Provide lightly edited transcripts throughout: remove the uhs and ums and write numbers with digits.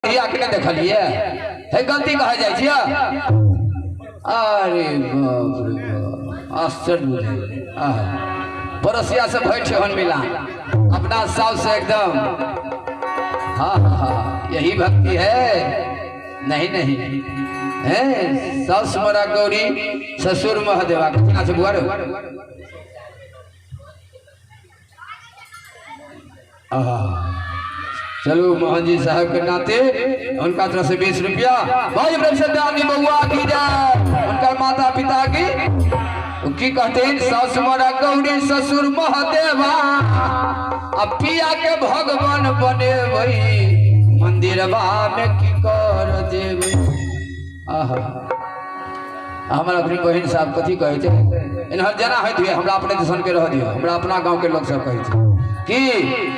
धिया के नहि देखलियै हे गलती कहै जाइ छियै। अरे बाप रे बाप, आश्चर्य बुझाइ। आह, पड़ोसिया से भय ठेहन मिला अपना साउस से एकदम। हाँ हाँ हाँ, यही भक्ति है। नहीं नहीं है, साउस मोरा गौरी ससुर महादेवा। केना छै बुआ रे? आहा, चलू मोहन जी साहब के नाते उनका तरफ से 20 रुपया। भाई प्रेम से दानी बउआ की जाए, उनका माता पिता की की कहते हैं, सास मोरा गौरी ससुर महादेवा, अब पिया के भगवान बनेबै, मंदिरवा में की कर देबै। आहा, हमरा अपनी बहिन साहब कथी कहै छै, इन्हर जेना होइत हुए हमरा अपने दिसन के रह दियौ, हमरा अपना गांव के लोग सब कहै छै कि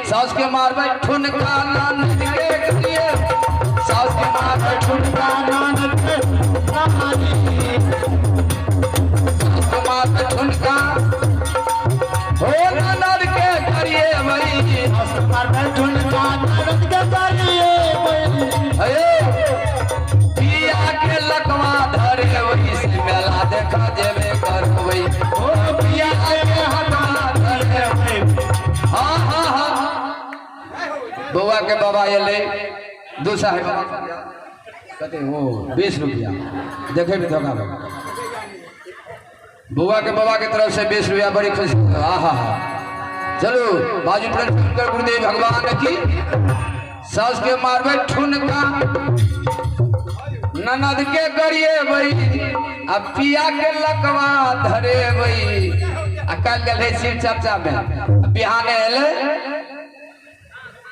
साउस के मारबै ठुनका ननद के करिए, साउस के मारबै ठुनका ननद के करिए, साउस के मारबै ठुनका हो ननद के करिए भई, साउस के मारबै ठुनका ननद के करिए भई। हे पिया के लकवा धरे वही से मेला देखा जेबे करबै, ओ पिया के लकवा धरे। हाँ हाँ हाँ, बौआ के बाबा एलै दू साहेब कते ओ 20 रुपया देखे में धोखा भऽ। बौआ के बाबा के तरफ से 20 रुपया, बड़ी खुशी। आहा हा, चलू बाजू प्रेम शंकर गुरुदेव भगवान की। सास के मारबै ठुनका ननद के गरिएबै, आ पिया के लकवा धरेबै। आ काल्हि गेल रहै शिव चर्चा में, बिहाने एलै,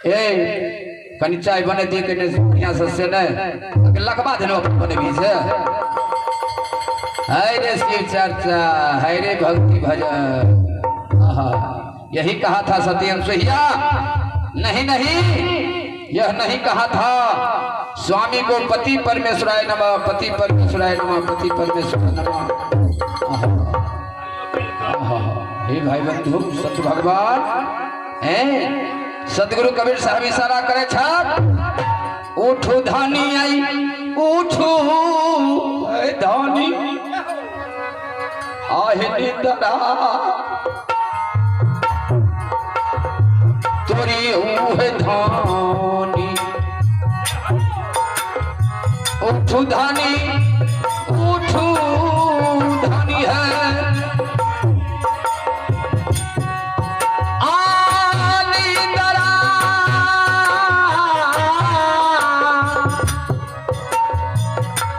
ए कनि चाय बनेती कि नहि बढ़िआँ से, से नहि लकवा देलहुँ अपन बनेबी से। है रे शिव चर्चा, है रे भक्ति भजन। आहा, यही कहा था सत्यम सोहिया, नहीं नहीं यह नहीं कहा था स्वामी को पति परमेश्वराय नमः, पति परमेश्वराय नमः, पति परमेश्वराय नमः। आहा, आहा, हे भाई बंधु सच भगवान हैं, सदगुरु कबीर साहब इशारा करे छाप, उठू धनी आई उठू धनी आहे निंदरा तोरी उहे धानी, उठू धनी उठू धनी है आनी दरा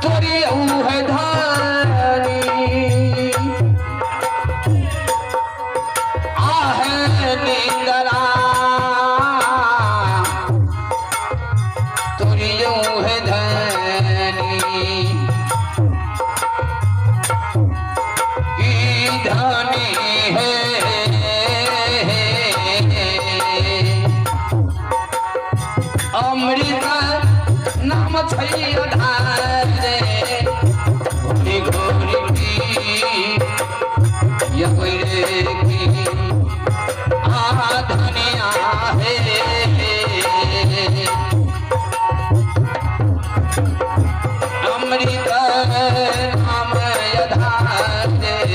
तोरी उहे धानी, आहे निंदरा तोरी उहे धनी, की धनी है अमृत नाम छै आधारे, घोरी घोरी की यही की आ धनिया है अमृत नाम आधारे।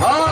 हाँ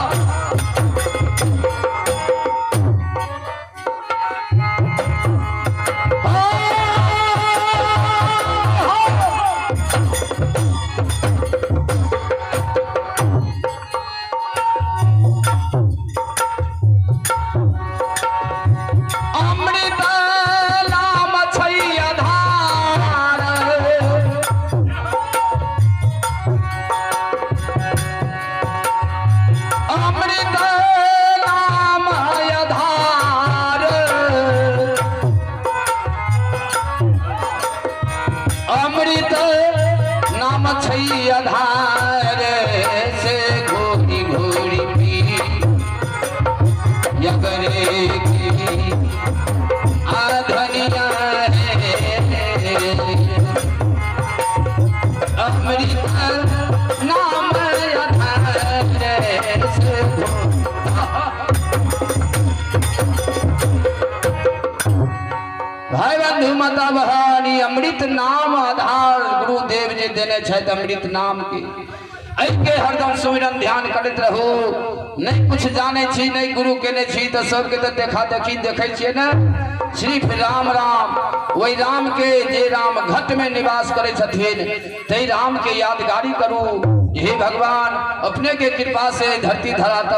भाई बंधु माता बहन, ई अमृत नाम आधार गुरुदेव जे देने छथि अमृत नाम के, एहिके हरदम सुमिरन ध्यान करैत रहू। नहि कुछ जानै छी, नहि गुरु केने छी, तऽ सबके तऽ देखा देखी देखै छियै ने, सिर्फ राम राम। ओहि राम के जे राम घट में निवास करै छथिन, तै राम के यादगारी करू। हे भगवान, अपने के कृपा से धरती धरातल